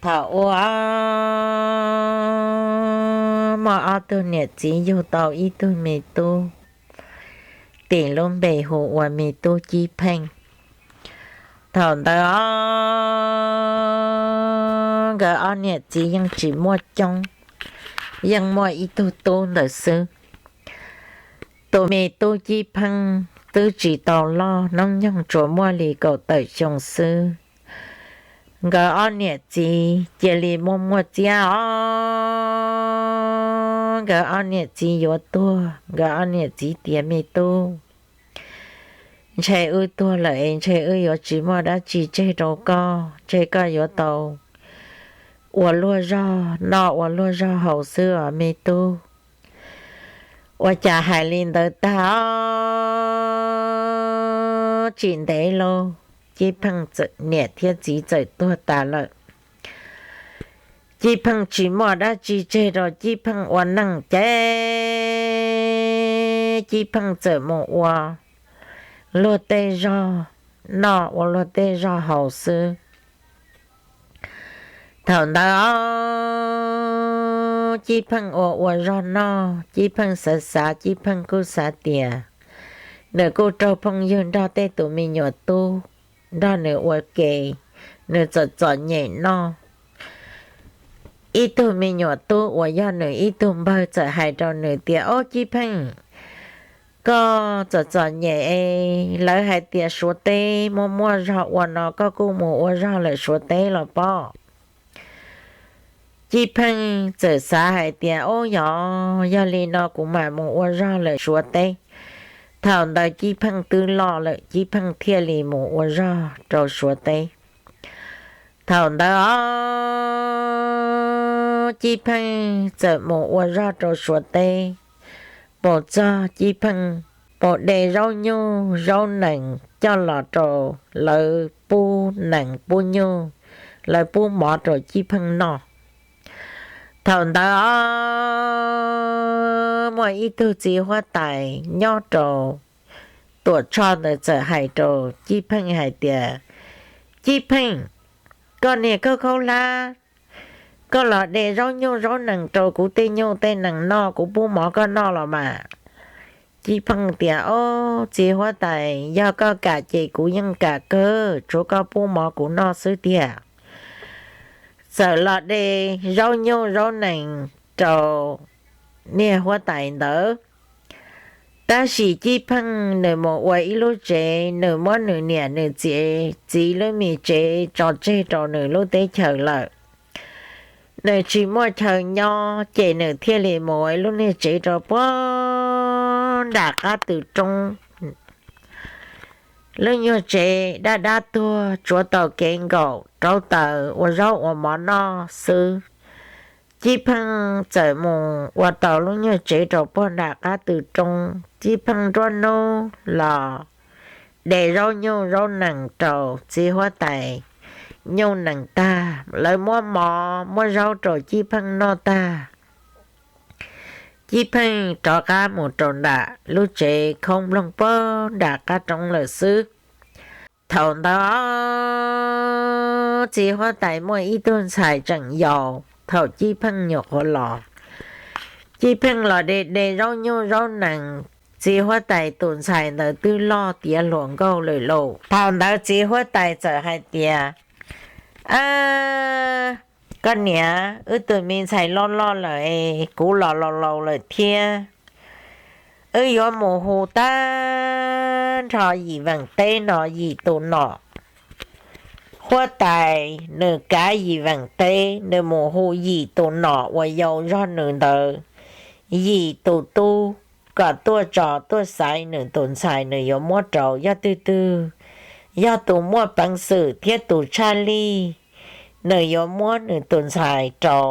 Thaum ub muaj ob tug niam txiv yug tau ib tug me tub, tis lub npe hu ua me tub Cib Pheej. Thaum ntawd nkawd ob niam txiv yeej tsis muaj coob, yeej muaj ib tug tub ntawd xwb. Tus me tub Cib Pheej twb tsis tau loj, hnub nyoog tsuas muaj li kaum tawm xyoo xwb. Nkawd ob niam txiv cia li muaj muaj txiab os. Nkawd ob niam txiv yuav tuag, nkawd ob niam txiv tias, Me tub, ntshe wb tuag lawm es ntshe wb yuav tsis muaj dab tsi tseg rau koj, ntshe koj yuav tau ua luag zog noj ua luag zog haus xwb os me tub. Ua cas hais li ntawd tag os, tsis ntev lauj, Cib Pheej niam thiab txiv txawm tuag tas lawm. Cib Pheej tsis muaj dab tsi tseg rau Cib Pheej ua neej ces Cib Pheej txawm mus ua luag tej zog noj ua luag tej zog haus xwb. Thaum ntawd os, Cib Pheej ua ua zog noj, Cib Pheej xav xav, Cib Pheej kuj xav tias nws kuj raug phooj ywg nrog tej tus me nyuam tub nrog nws ua ke, nws txom txom nyem noj. Ib tug me nyuam tub uas yog nws ib tug npawg txawm hais rau nws tias, Ob, Cib Pheej, koj txom txom nyem es lawv hais tias Suav teb muaj muaj zog ua no koj kuj mus ua zog lawm Suav teb los pob? Cib Pheej txawm xav hais tias, Ob, yog, yog li no kuv mam mus ua zog lawm Suav teb. Thaum ntawd Cib Pheej twb loj lawm, Cib Pheej thiaj li mus ua zog rau Suav teb. Thaum ntawd os, Cib Pheej txawm mus ua zog rau Suav teb. Mus txog Cib Pheej mus de zaub nyuj zaub nees coj los rau lawv pub nees pub nyuj, lawv pub mov rau Cib Pheej noj. Thaum ntawd os, muaj ib tug txiv huab tais nyob rau Tuam Tshoj ntawd txawm hais rau Cib Pheej hais tias, Cib Pheej, koj niag khaub khaub hlab, koj los de zaub nyuj zaub nees rau kuv tej nyuj tej nees noj, kuv pub mov koj noj los mas. Cib Pheej tias, Ob, txiv huab tais, yog koj kam ces kuv yeej kam kawg, tsuav koj pub mov kuv noj xwb tiag. Txawm los de zaub nyuj zaub nees rau niag huab tais ntawd. Tab sis Cib Pheej nws mus ua ib lub tsev, nws muab nws niam nws txiv, txiv lub me tsev tso tseg rau nws lub teb chaws lawm. Nws tsis muaj chaw nyob ces nws thiaj li mus ua ib lub niag tsev rau puag nram qab tw roob. Lub nyuag tsev dab dab tuag, tsuav tau kev nkaum rauv taws ua zaub ua mov noj xwb. Cib Pheej txawm mus ua tau lub nyuag tsev rau puag nram qab tw roob. Cib Pheej nruab hnub los de zaub nyuj zaub nees rau txiv huab tais nyuj nees tag, lawv muab mov muab zaub rau Cib Pheej noj tag, Cib Pheej rov qab mus rau nram lub tsev khoob nploog puag nram qab roob lawm xwb. Thaum ntawd txiv huab tais muaj ib tug ntxhais tseem yau, thaum Cib Pheej nyuam qhuav los, Cib Pheej los de de zaub nyuj zaub nees, txiv huab tais tus ntxhais ntawd twb loj tiav hluas nkauj lawm lauj. Thaum ntawd txiv huab tais txawm hais tias, Ab, koj niam, wb tus me ntxhais loj loj lawm es kuv los laus laus lawm thiab. Wb yuav mus hu tag nrho yim veem teb no yim tus nom. Huab tais nws kav yim veem teb, nws mus hu yim tus nom uas yau zog nws ntawd, yim tus tub, kom tuaj tso tuaj xaiv nws tus ntxhais nws yuav muab rau yog twg twg, yog tus muaj peev xwm thiab tus tshaj lij, nws yuav muab nws tus ntxhais rau,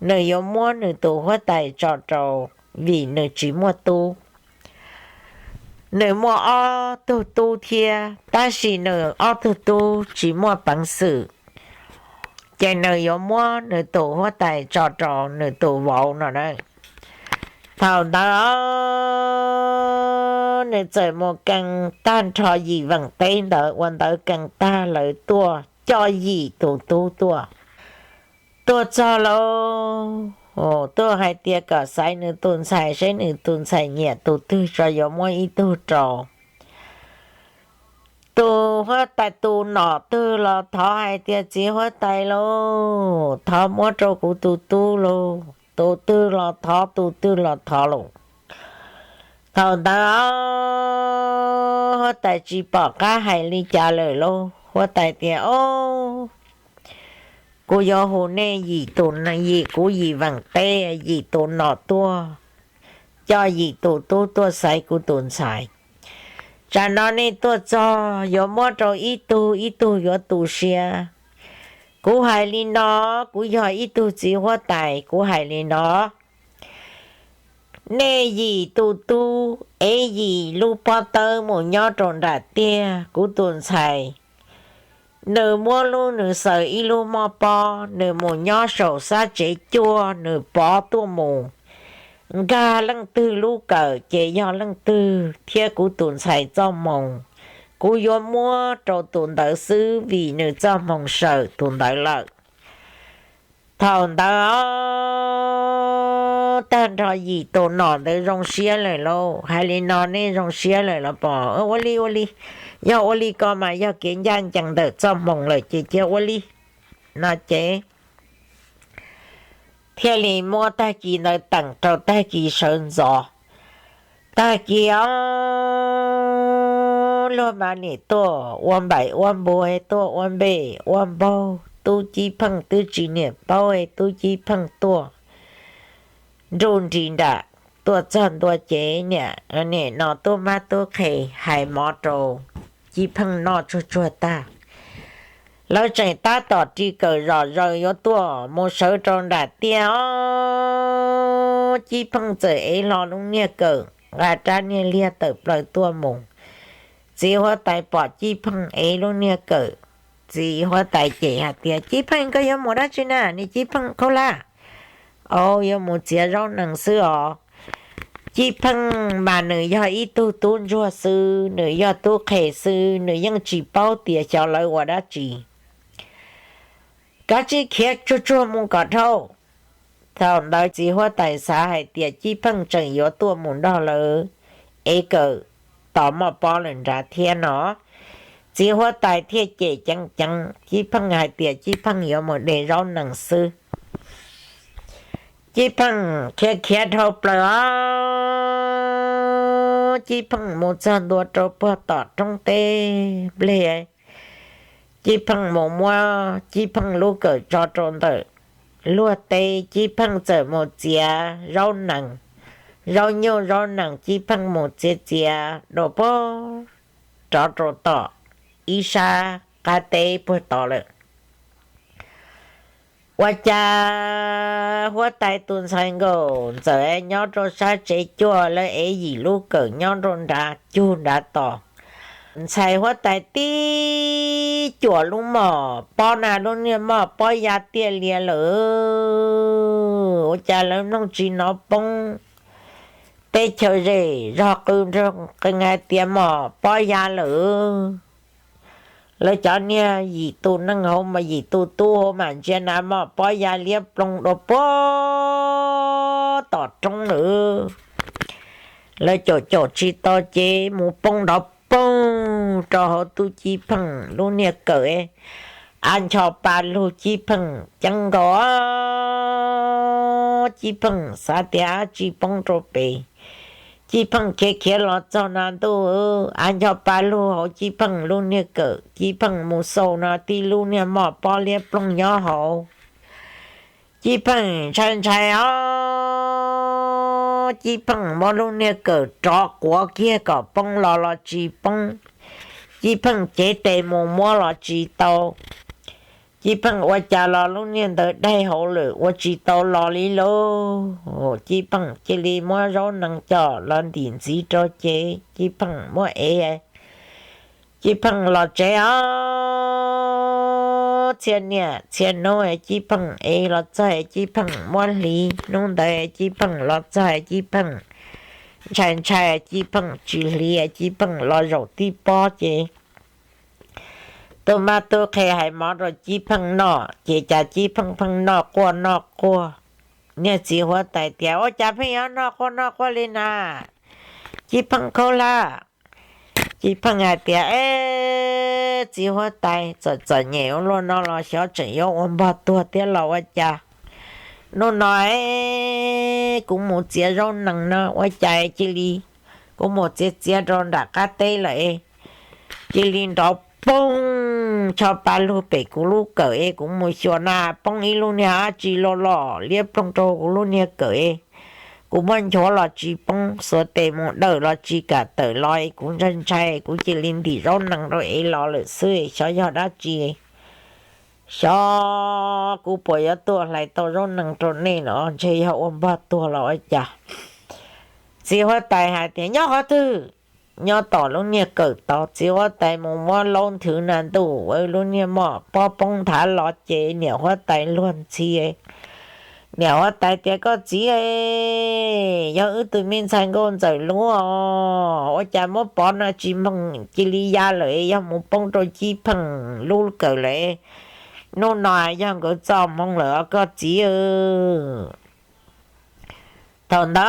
nws yuav muab nws tus huab tais tso rau, vim nws tsis muaj tub. Nws muaj ob tug tub thiab, tab sis nws ob tug tub tsis muaj peev xwm, ces nws yuav muab nws tus huab tais tso rau nws tus vauv no na. Thaum ntawd nws txawm mus kee tag nrho yim veem teb ntawd, ua ntawv kee tag lawv tuaj coj yim tus tub tuaj. tuaj txog lauj, tuaj hais tias kom xaiv nws tus ntxhais, saib nws tus ntxhais nyiam tus twg tso yuav muab ib tug rau. Tus huab tais tus nom twg los thov hais tias txiv huab tais lauj, thov muab rau kuv tus tub lauj, tus twg los thov, tus twg los thov lauj. Thaum ntawd huab tais tsis pom qab hais li cas lawm lauj, huab tais tias, Ob, kuv yuav hu nej yim tus, yim kuv yim veem teb, yim tus nom tuaj, coj yim tus tub tuaj xaiv kuv tus ntxhais. Tsam no nej tuaj txog yuav muab rau ib tug, ib tug yuav tu siab. Kuv hais li no, kuv yog ib tug txiv huab tais, kuv hais li no, nej yim tus tub ev yim lub pob tawb mus nyob rau nram tiaj, kuv tus ntxhais nws muab lub, nws xaws ib lub moj pob, nws mus nyob saum sab tsev cuaj, nws pov tuaj mus nkag leej twg lub kawm ces yog leej twg thiab kuv tus ntxhais txoj hmoo. Kuv yuav muab rau tus ntawd xwb vim nws txoj hmoo sawm tus ntawd lawm. Thaum ntawd tag nrho yim tus nom ntawd zoo siab lawm lauj. Hais li no nej zoo siab lawm los pom, ua li ua li, yog ua li ko mas yog kev ncaj ncees ntawm txoj hmoo lawm ces cia ua li no ces thiaj li muab tag kis ntawd teem rau tag kis sawv ntxov. Tag kis os, luag mas nim tuaj ua npaim ua npua, tuaj ua npej ua npaug, tub Cib Pheej twb tsis niam paub, tub Cib Pheej tuaj nruj nris nram, tuaj txog ntua ces niam, nim no tub mab tub qhe hais mov rau Cib Pheej noj tsuag tsuag tag, lawv tseem tab tom ris kawm zom zaws yuav tuaj mus sawv rau nram tiaj os, Cib Pheej txawm ev hlo lub niag kawm nqa rab niag liag tawm plaws tuaj mus. Txiv huab tais pom Cib Pheej ev lub niag kawm, txiv huab tais cem hais tias, Cib Pheej, koj yuav mus dab tsi na? Niag Cib Pheej, qhov laj, au, yuav mus txiav zaub nees xwb os. Cib Pheej mas nws yog ib tug tub ntsuag xwb, nws yog tub qhe xwb, nws yeej tsis paub tias xyov lawv ua dab tsi. Kav tsij khiav tsuag tsuag mus kom dhau. Thaum ntawd txiv huab tais xav hais tias Cib Pheej tseem yuav tuaj mus nrog lawv ev kawm tos moj pob lawm nrad thiab no. Txiv huab tais thiaj cem ceev ceev Cib Pheej hais tias Cib Pheej yuav mus de zaub nees xwb. Cib Pheej khiav khiav dhau plaws os, Cib Pheej mus txog ntua rau puag tom roob teb nplej. Cib Pheej mus muab Cib Pheej lub kawm tso rau ntawm luag teb, Cib Pheej txawm mus txiav zaub nees, zaub nyuj zaub nees, Cib Pheej mus txiav txiav dua puag rov rau tom ib sab qab teb puag tod lawm. Ua cas huab tais tus ntxhais nkaum ntxawm nyob rau sab tsev cuaj, lawv ev yim lub kawm nyob rau nrad cug nrad tos. Ntxhais huab tais tib cuam lub moj pob na, lub niag moj pob ya tiaj lias lawm. Ua cas lawv mloog tsis hnov poob teb chaws zej zog qw nrog qw hais tias moj pob ya lawm. Lawv cov niag yim tus neeg hauv mas, yim tus tub hauv mas ntsia na moj pob ya liab ploog dua puag tom roob lawm. Lawv caum caum tsis tau ces mus poob nrov poog rau hauv tub Cib Pheej lub niag kawm, av ncho pa lug Cib Pheej ceeb nkaus. Cib Pheej xav tias dab tsi poob rau pem. Cib Pheej khiav khiav los txog na ntuj, av ncho pa lug hauv Cib Pheej lub niag kawm, Cib Pheej mus xaus no tib lub niag moj pob liab ploog nyob hauv. Cib Pheej ntshai ntshai os, Cib Pheej muab lub niag kawm rov quav kiag kom poob los los tsis poob. Cib Pheej cev tes mus muab los tsis tau. Cib Pheej ua cas los lub niag ntawd daig hauv lawm ua tsis tau los li lauj. Cib Pheej cia li muab zaub nees coj los ntim ntxiv rau ces Cib Pheej muab ev. Cib Pheej los tsev os, txhia niaj txhia hnub Cib Pheej ev los txog Cib Pheej muab hliv, hnub ntawd Cib Pheej los txog Cib Pheej ntshai ntshai Cib Pheej tsis hliv, Cib Pheej los zaum tib pob ces tuaj mab tuaj qhe hais mov rau Cib Pheej noj, ces cas Cib Pheej pheej noj quaj noj quaj. Niag txiv huab tais tias, Ua cas pheej yuav noj quaj noj quaj li na? Cib Pheej khaub hlab. Cib Pheej hais tias, E, txiv huab tais, txom txom nyem ua luaj no los xyov tseem yuav ua npog tuag thiab los ua cas. Hnub no kuv mus txiav zaub nees no ua cas cia li, kuv mus txiav txiav rau nram qab teb lawm, cia li nrov poob, ncho pa lug pem kuv lub kawm es kuv mus xyuas na poob ib lub niag dab tsi loj loj liab ploog rau kuv lub niag kawm es kuv muab nchuav los tsis poob, xuas tes mus dawm los tsis kam tawm los es kuv ntshai ntshai, kuv cia li ntim zaub nees rau es los lawm xwb, xyov yog dab tsi. Xyov kuv puas yuav tuaj hlais tau zaub nees rau nej los ntshe yog ua npog tuag los ua cas. Txiv huab tais hais tias, Nyob qhov twg? Nyob tom lub niag kawm tod. Txiv huab tais mus muab laub nthwv na ntuj, lub niag mom pob poob nthav los ces niam huab tais luag ntxhi. Niam huab tais tias, Koj txiv, yog wb tus me ntxhais nkauj ntxawm lub os, ua cas muab pov no tsis moog cia li ya lawm, yog mus poob rau Cib Pheej lub kawm lawm, hnub no yog nkawd txoj hmoo lawm os koj txiv. Thaum ntawd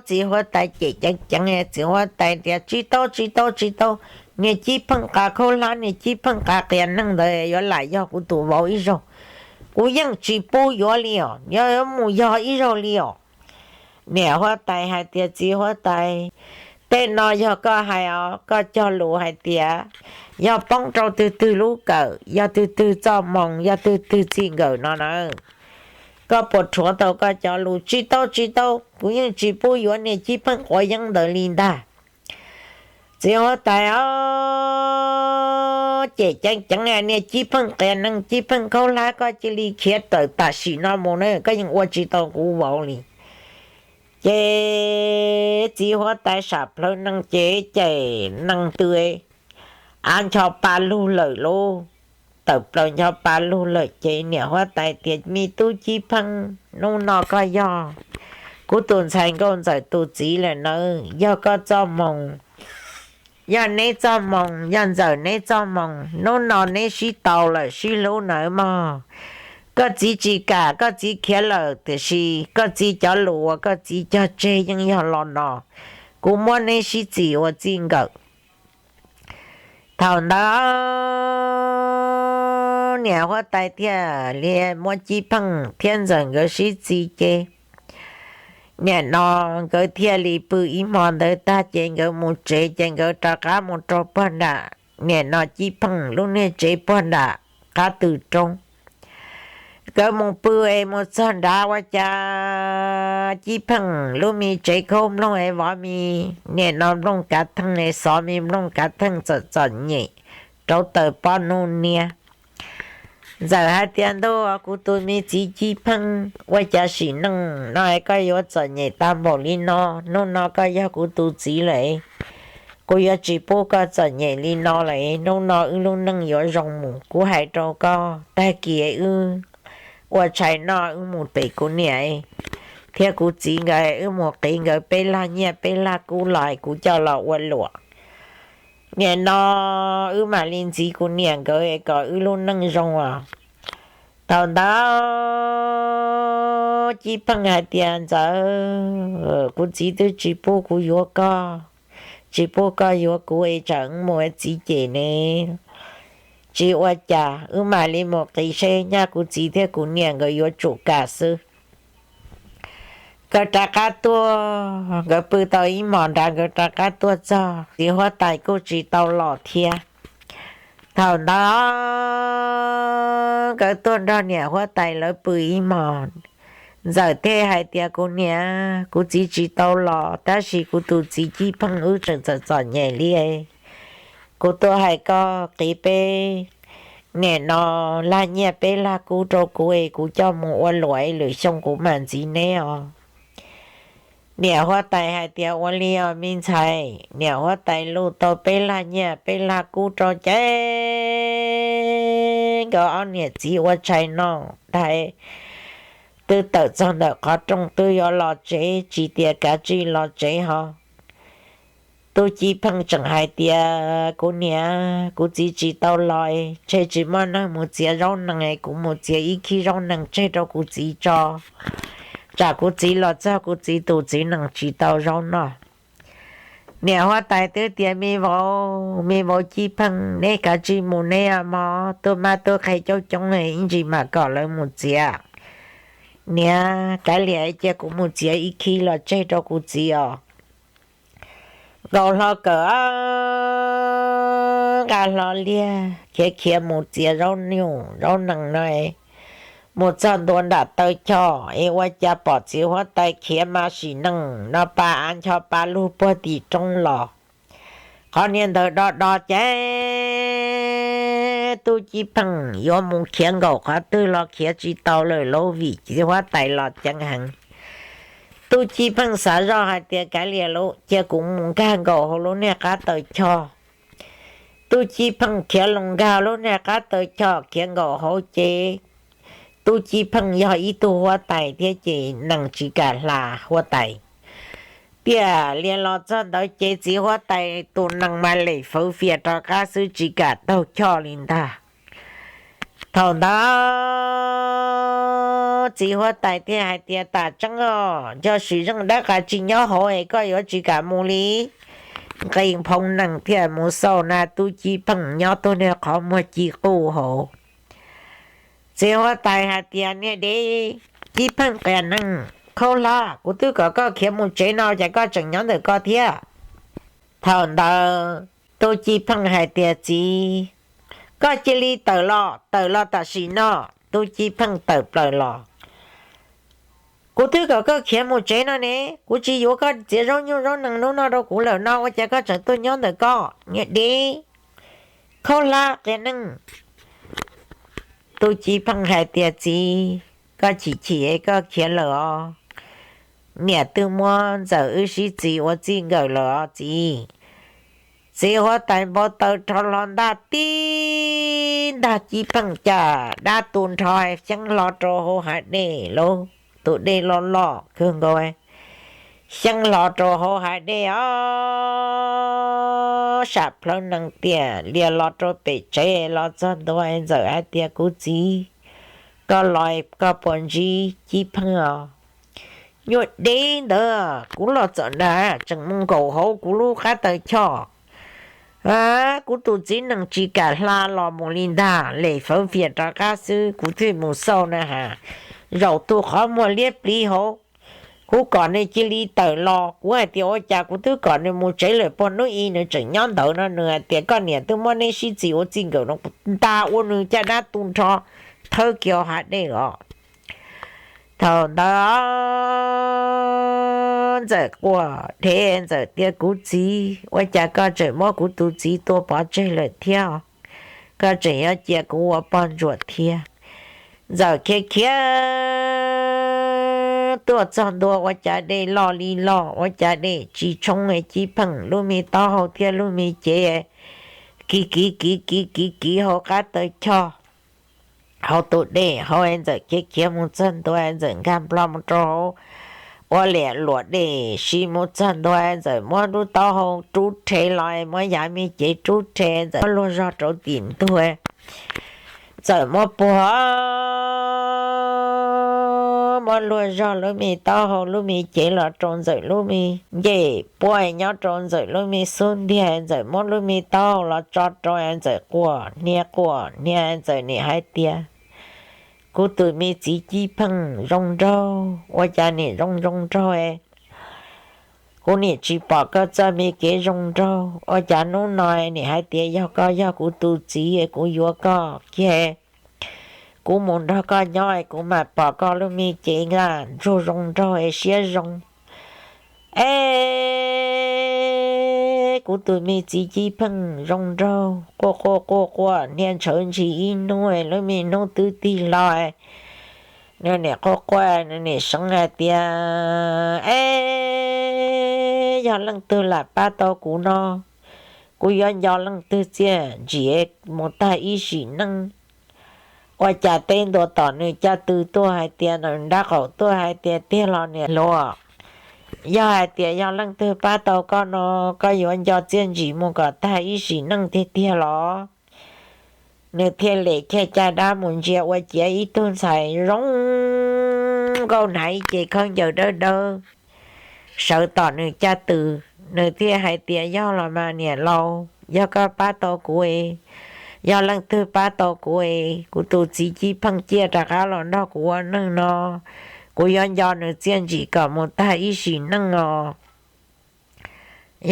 txiv huab tais cem ceev ceev, txiv huab tais tias, Tsis tau, tsis tau, tsis tau, niag Cib Pheej qas khaub hlab, niag Cib Pheej qas qias neeg ntawd yuav lam yog kuv tus vauv ib zaug. Kuv yeej tsis pub yuav li os, yog yuav mus yog ib zaug li os. Niam huab tais hais tias, Txiv huab tais, tej no yog koj hais os, koj cog lus hais tias yog poob rau twg twg lub kawm, yog twg twg txoj hmoo, yog twg twg txij nkawm no na. Koj puas rhuav tau koj cov lus? Tsis tau, tsis tau, kuv yeej tsis pub yuav niag Cib Pheej quav yeeb ntawd li ntag. Txiv huab tais os, cem ceev ceev, Niag Cib Pheej qias neeg, Cib Pheej khaub hlab, koj cia li khiav tawm tam sim no mus na, koj yeej ua tsis tau kuv vauv li. Ces txiv huab tais sam plawv nees ces cem nees twg, av ncho pa lug lawm lauj. Tawm plaws ncho pa lug lawm ces niam huab tais tias, Me tub Cib Pheej, hnub no koj yog kuv tus ntxhais nkauj ntxawm tus txiv lawm nawb, yog koj txoj hmoo, yog neb txoj hmoo, yog ntxawm neb txoj hmoo, hnub no neb sib tau lawm sib hlub nawb mog. Koj txiv tsis kam, koj txiv khiav lawm, tiam sis koj txiv cov lus uas koj txiv cog tseg yeej yog lo no, kuv muab neb sib txim ua txij nkawm. Thaum ntawd niam huab tais thiaj li muab Cib Pheej thiab ntxawm nkawd sib txis ces nim no nkawd thiaj li pw ib hmo ntawd tag ces nkawd mus tsev ces nkawd rov qab mus rau puag nram nim no Cib Pheej lub niag tsev puag nram qab tw roob. Nkawd mus pw es mus txog nrad ua cas Cib Pheej lub me tsev khaub nplooj es vov me nim no nplooj kav theej es xov me nplooj kav theej txom txom nyem rauv taws pob nub niab. Ntxawm hais tias, Ntuj, kuv tus me txiv Cib Pheej, ua cas sim neej no es koj yuav txom nyem tag npaum li no? Hnub no koj yog kuv tus txiv lawm, kuv yuav tsis pub koj txom nyem li no lawm. Hnub no wb lub neej yuav zoo mus. Kuv hais rau koj, tag kis wb ua tshais noj wb mus pem kuv niam thiab kuv txiv nkawd, wb mus qiv nkawd peb laj nyiaj peb laj kub los kuv coj los ua luam. Nim no wb mam li ntxiv kuv niam nkawd kom wb lub neej zoo os. Thaum ntawd Cib Pheej hais tias, Ntxawm, kuv txiv twb tsis pub kuv yuav koj, tsis pub koj yuav kuv es tsam wb mus ua txiv cem ne. Tsis ua cas, wb mam li mus qiv seb nyaj kuv txiv thiab kuv niam nkawd yuav tsum kam xwb. Nkawd rov qab tuaj, nkawd pw tau ib hmos nrad nkawd rov qab tuaj txog, txiv huab tais kuj tsis tau los thiab. Thaum ntawd nkawd tuaj nrog niam huab tais lawv pw ib hmos, Ntxawm thiaj hais tias, Kuv niam, kuv txiv tsis tau los tab sis kuv tus txiv Cib Pheej wb tseem txom txom nyem li. Kuv tuaj hais koj qiv peb nim no laj nyiaj peb laj kub rau kuv es kuv coj mus ua luam es lwm xyoo kuv mam ntxiv neb os. Niam huab tais hais tias, Ua li os me ntxhais. Niam huab tais luj tau peb laj nyiaj peb laj kub rau ces nkawd ob niam txiv ua tshais noj tais twb tawm txog ntawm qhov rooj twb yuav los tsev tsis tias kav tsij los tsev ho. Tub Ci Pheej tseem hais tias, kuv niam, kuv txiv tsis tau los, tseg tsis muaj neeg mus txiav zaub nees, kuv mus txiav ib khib zaub nees tseg rau kuv txiv tso, tsam kuv txiv los txog kuv txiv tus txiv nees tsis tau zaub noj. Niam huab tais twb tias, me vauv, me vauv Ci Pheej, neb kav tsij mus neb mog, tuaj mab tuaj qhe coob coob, ib ntsis mam kom lawv mus txiav. Niam, kav liam cia kuv mus txiav ib khib los tseg rau kuv txiv os. Nkaus hlo kawm, nqa hlo liag khiav khiav mus txiav zaub nyuj zaub nees no, mus txog ntua nram taw choj es ua cas pom txiv huab tais khiav mas sim neej no pa av ncho pa lug puag tim roob los. Qhov niag ntawd do do ces Tub Ci Pheej yuav mus khiav nkaum qhov twg los khiav tsis tau lawm lauj, vim txiv huab tais los ceev heev. Tub Ci Pheej xav zoj hais tias, kav liam lauj, cia kuv mus nkag nkaum hauv lub niag qab taw choj. Tub Ci Pheej khiav los nkag lub niag qab taw choj, khiav nkaum hauv ces Tub Ci Pheej yog ib tug huab tais thiab ces nees tsis kam hla huab tais. Tiam sis los txog ntawd ces txiv huab tais tus nees mas lem fawv fias rov qab xwb, tsis kam taug choj li ntag. Thaum ntawd txiv huab tais thiaj hais tias, tam tseeb os, yog sim zeej dab qas tsis nyob hauv es koj yuav tsis kam mus li. Nqis nphoo nees thiaj mus xauj na Tub Ci Pheej nyob tuag niag qhov muag ci quj hauv. Txiv huab tais hais tias, niag dev, Ci Pheej qias neeg khaub hlab, kuv twb kom koj khiav mus tsev no ces koj tseem nyob ntawm ko thiab. Thaum ntawd Tub Ci Pheej hais tias, txiv, koj cia li tawm los, tawm los tam sim no. Tub Ci Pheej tawm plaws los. Kuv twb kom koj khiav mus tsev no ne, kuv tsis yuav koj txiav zaub nyuj zaub nees hnub no rau kuv lawm no ua cas koj tseem tuaj nyob ntawm ko, niag dev khaub hlab qias neeg. Tub Ci Pheej hais tias, txiv, koj chim chim koj khiav lawm os. Niam twb muab Ntxawm wb sib txis ua txij nkawm lawm os txiv. Txiv huab tais npau taws rho hlo ntaj tib ntag, Ci Pheej cas dab tu nrho xyeeb hlo rau hauv hav dej lauj, tus dej loj loj kawg nkaus, xyeeb hlo rau hauv hav dej os, sam plawv nees tiam lias los rau pem tsev los txog ntua. Ntxawm hais tias, kuv txiv, koj los koj puas ntsib Ci Pheej os? Nyuag dev ntawd, kuv los txawm nag tseem mus nkaum hauv kuv lub qab taw choj. Kuv tus txiv nees tsis kam hla los mus li ntag, lem fawv fias rov qab xwb, kuv thiaj mus xauj na has, zaum tu qhov muag liab pliv hauv. Kuv kom nws cia li tawm los, kuv hais tias ua cas kuv twb kom nws mus tsev lawm, puag hnub i nws tseem nyob ntawd no, nws hais tias koj niam twb muab neb sib txis ua txij nkawm no, kuv nta ua nws caj dab tu nrho thawb kiag hav dej os. Thaum ntawd Ntxawm quaj dhev, Ntxawm tias, kuv txiv, ua cas koj tseem muab kuv tus txiv tua pov tseg lawm thiab? Koj tseem yuav cia kuv ua poj ntsuam thiab? Ntxawm khiav khiav tuaj txog ntua ua cas dej loj li loj, ua cas dej tsis tshoob, Ci Pheej lub me taub hau thiab lub me cev kiv kiv kiv kiv kiv kiv hauv qab taw choj, hauv tus dej hauv. Ntxawm khiav khiav mus txog ntua, Ntxawm nkag nplo mus rau hauv, ua liam luam dej si mus txog ntua, Ntxawm muab lub taub hau rub rhe los, muab yav me cev rub rhe, Ntxawm muab luag zog rau tim ntug. Ntxawm muab puag, muab luag zog lub me taub hau lub me cev los rau Ntxawm lub me ncej puab, nyob rau Ntxawm lub me xub ntiag. Ntxawm muab lub me taub hau los tso rau, Ntxawm quaj hnia quaj hnia. Ntxawm nim hais tias, kuv tus me txiv Ci Pheej zoo nraug, ua cas nim zoo zoo nraug? Kuv nim tsis pom koj txoj me kev zoo nraug, ua cas hnub no nim hais tias yog koj yog kuv tus txiv, kuv yuav koj kiag, kuv mus nrog koj nyob, kuv mam pom koj lub me cev nqaj ntsug zoo nraug es siab zoo. Es kuv tus me txiv Ci Pheej zoo nraug. Quaj quaj quaj quaj hnia ntshawv ntshis ib hnub, lub me hnub twb tig hlo, nws nim quaj quaj, nws nim seev hais tias, es yog leej twg lam pab tau kuv no, kuv yuav nco leej twg txiaj ntsim mus tag ib sim neej. Ua cas teb ntua tom nws caj tw tuaj hais tias, nws nrab qaum tuaj hais tias, tiag los niam hluas, Yog hais tias yog leej twg pab tau koj no, koj yuav nco txiaj ntsim mus kom tag ib sim neej tiag tiag los? Nws thiaj li khiav caj dab mus ntsia ua ciav ib tug ntxhais zoo nkauj hnav ib ce khaub ncaws dawb dawb sawv tom nws caj tw. Nws thiaj hais tias, Yog los mas niam laus, yog koj pab tau kuv es, yog leej twg pab tau kuv es, kuv tus txiv Cib Pheej ciaj rov qab los nrog kuv ua neej no, kuv yuav nco nws txiaj ntsim kom mus tag ib sim neej os.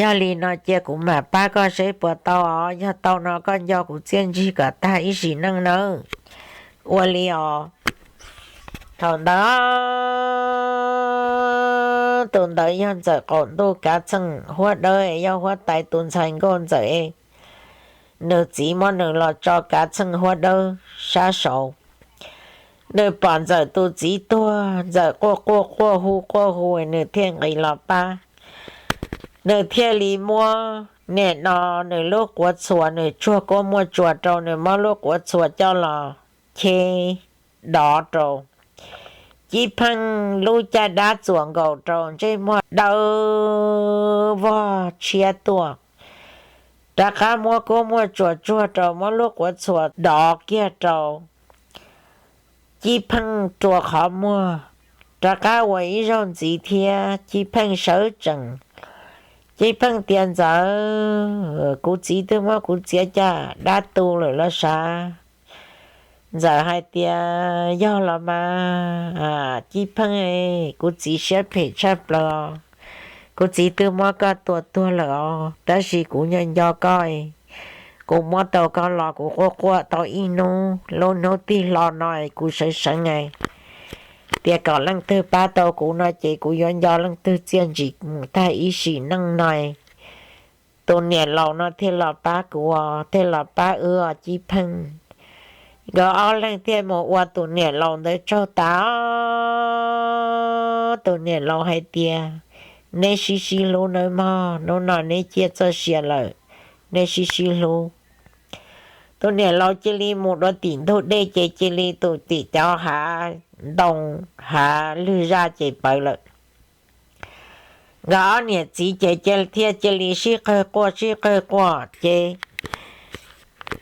Yog li no cia kuv mam pab koj seb puas tau os, yog tau no koj nco kuv txiaj ntsig kom tag ib sim neej nawb. Ua li os. Thaum ntawd tus ntawd yog Ntxawm qaum ntuj Kav Txheej Huab Dawb, yog huab tais tus ntxhais nkauj Ntxawm. Nws txiv muab nws los tso Kav Txheej Huab Dawb sab saud. Nws pom Ntxawm tus txiv tuag, Ntxawm quaj quaj quaj hu quaj hu, nws thiaj nqis los pab. Nws thiaj li muab, nim no nws lub quav txhuas, nws tsuag kuab muaj tsuas rau, nws muab lub quav txhuas coj los cheb dov rau Cib Pheej lub caj dab txuas nkaus rau, ntsej muag dawb vog tshiab tuaj. Rov qab muab kuab muaj tsuas tsuag rau, muab lub quav txhuas dov kiag rau Cib Pheej rua qhov muag, rov qab ua ib zaug ntxiv thiab. Cib Pheej sawv tsees. Cib Pheej tias, Ntxawm, kuv txiv twb muab kuv txiav caj dab tu lawm los sav? Ntxawm hais tias, Yog los mas Cib Pheej, kuv txiv siab phem tshaj plaws os. Kuv txiv twb muab koj tua tuag lawm os, tab sis kuv nco nco koj. Kuv muab tau koj los kuv quaj quaj tau ib hnub, lub hnub tig hlo no kuv sawv seev, tias kom leej twg pab tau kuv no ces kuv yuav nco leej twg txiaj ntsim mus tag ib sim neej no. Tus niam laus no thiaj los pab kuv, thiaj los pab wb os Cib Pheej. Nkawd ob leeg thiaj mus ua tus niam laus ntawd tsaug tas. Tus niam laus hais tias, Neb sib sib hlub nawb mog, hnub no neb ciaj txoj sia lawm, neb sib sib hlub. Tus niam laus cia li mus dua tim ntug dej ces cia li tus tim cov hav ntoo, hav lwg zaj ces pawv lawm. Nkawd ob niam txiv ces thiaj cia li sib qawg quaj sib qawg quaj ces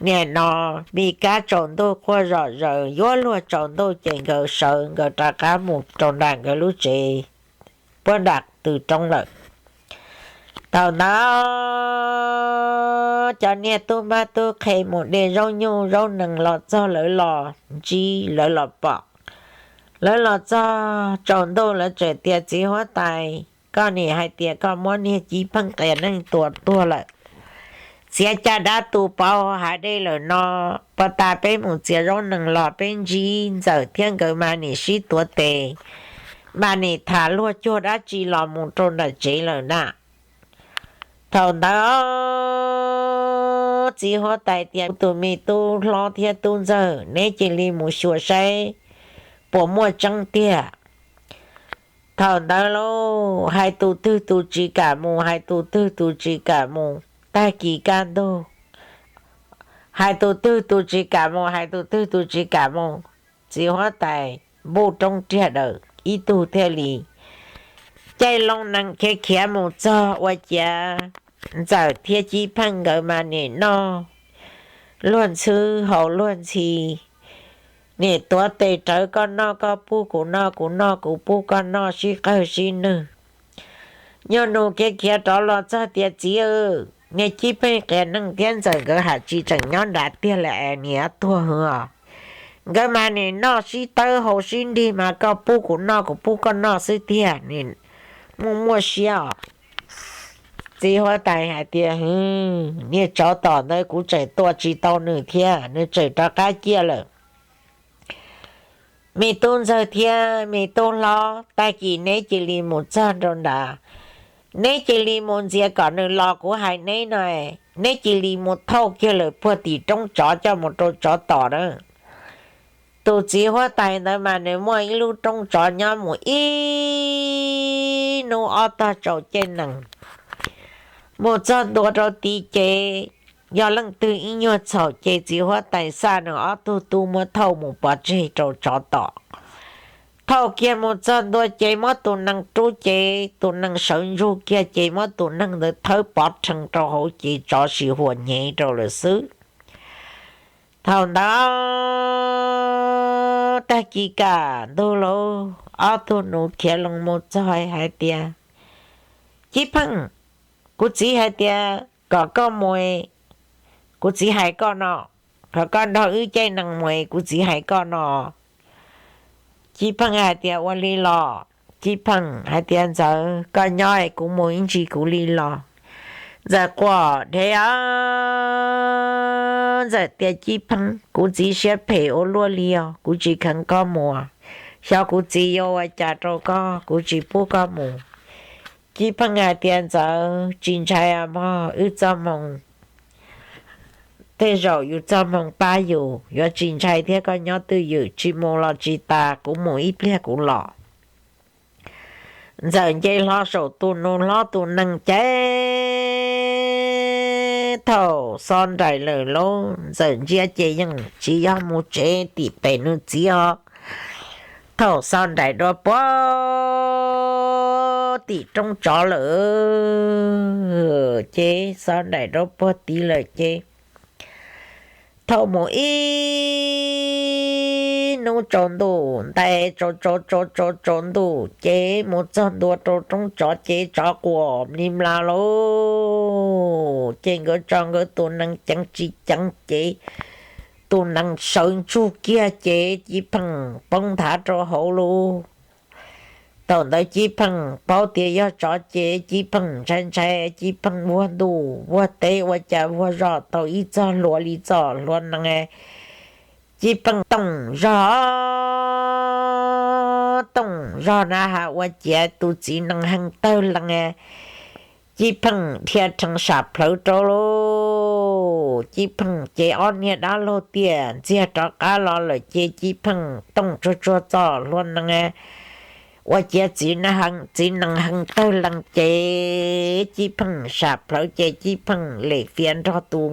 nim no me kab tsaus ntuj quaj zom zaws, yuav luag tsaus ntuj ces nkawd sawv, nkawd rov qab mus rau nram nkawd lub tsev puag nram tw roob lawm. Thaum ntawd cov niag tub mab tub qhe mus de zaub nyuj zaub nees los txog, lawv los ntsib, lawv los pom. Lawv los txog tsaus ntuj lawv txawm tias, Txiv huab tais, koj nim hais tias koj muab niag Cib Pheej qias neeg tua tuag lawm, txiav caj dab tu pauv hav dej lawm no, puag ta peb mus txiav zaub nees los peb ntsib Ntxawm thiab nkawd mas nim sib tuav tes, mas nim tham luag cuag dab tsi los mus rau nram tsev lawm na. Thaum ntawd txiv huab tais tias, Tus me tub hlob thiab tub ntxawg, neb cia li mus xyuas saib puas muaj tseeb tiag. Thaum ntawd lauj, hais tus twg tus tsis kam mus, hais tus twg tus tsis kam mus. Tag kis kaj ntug, hais tus twg tus tsis kam mus, hais tus twg tus tsis kam mus, txiv huab tais npuj roob riag daws ib tug thiaj li caij loo nees khiav khiav mus txog ua ciav Ntxawm thiab Cib Pheej nkawd mas nim noj luag ntxhwb haus luag ntxhi, nim tuav tes rawv koj noj koj pub kuv noj, kuv noj kuv pub koj noj, sib qawg sib nwg. Nyuag nus khiav khiav rov los txog tias, Txiv, niag Cib Pheej qias neeg thiab Ntxawm nkawd ham tsis tseem nyob nrad tiag lawm es nim tuag hwv os. Nkawd mas nim noj sib tawb haus sib nrig mas koj pub kuv noj kuv pub koj noj xwb tiag, nim muaj muaj siab os. Txiv huab tais hais tias, Hwv, niag tsov tom ntawd kuv tseem tua tsis tau nws thiab, nws tseem rov qab ciaj lawm. Me tub ntxawg thiab me tub hlob, tag kis neb cia li mus txog rau nrad, neb cia li mus ntxias kom nws los kuv hais neb no, neb cia li mus thauj kiag lawm puag tim roob tsov coj mus rau tsov tom na. Tus txiv huab tais ntawd mas nws muaj ib lub roob tsov nyob mus ib hnub ob tog tsaus ceg nees. Mus txog ntua rau tid ces yog leej twg ib nyuag txhaum ces txiv huab tais xa nws ob tug tub muab thauj mus pov tseg rau tsov tom. Thauj kiag mus txog ntua ces muab tus nees rub ces tus nees sawv ntsug kiag ces muab tus neeg ntawd thawb pov rhees rau hauv ces tsov sim huam hnyev rau lawm xwb. Thaum ntawd tag kis kam ntug lauj, ob tug nus khiav loo mus txog hais tias, Cib Pheej, kuv txiv hais tias kom koj mus, kuv txiv hais koj no, kom koj nrog wb caij nees mus, kuv txiv hais koj no. Cib Pheej hais tias, Ua li los. Cib Pheej hais tias, Ntxawm, koj nyob es kuv mus ib ntsis kuv li los. Ntxawm quaj dhev, Ntxawm tias, Cib Pheej, kuv txiv siab phem ua luaj li os, kuv tsis kheev koj mus. Xyov kuv txiv yuav ua cas rau koj, kuv tsis pub koj mus. Cib Pheej hais tias, Ntxawm, tsis ntshai mog, wb txoj hmoo, tej zaum yus txoj hmoo pab yus, yuav tsis ntshai thiab, koj nyob twj ywm, tsis mus los tsis tas, kuv mus ib pliag kuv los. Ntxawm nce hlo saum tus nus hlob tus nees ces thaum xob nraim lawm lauj, Ntxawm ntsia ces yeej tsis yog mus tsev tim pem nws txiv os. Thaum xob nraim dua puag tim roob tsov lawm ces xob nraim dua puag tid lawm ces thaum mus ib hnub tsaus ntuj ntais tsaus tsaus tsaus tsaus ntuj ces mus txog ntua rau roob tsov ces tsov quas mli mla lauj. Ces nkawd tso nkawd tus nees ceev tsis ceev ces tus nees sawv ntsug kiag ces Cib Pheej poob nthav rau hauv lauj. Thaum ntawd Cib Pheej paub tias yog tsov ces Cib Pheej ntshai ntshai, Cib Pheej vuag ntuj vuag teb ua cas vuag zog tau ib txog hlua li txoj hlua nees. Cib Pheej toom zog, toom zog na has ua ciav tus txiv nees heev tawg lees. Cib Pheej dhia rhees sam plhawv rau lauj. Cib Pheej ces ob niag dab laug tiam ntxiag rov qab los lawm ces Cib Pheej toom tsuag tsuag txoj hlua nees ua ciav txiv nees heev tawg lees ces Cib Pheej sam plhawv ces Cib Pheej lem fiav nrog tus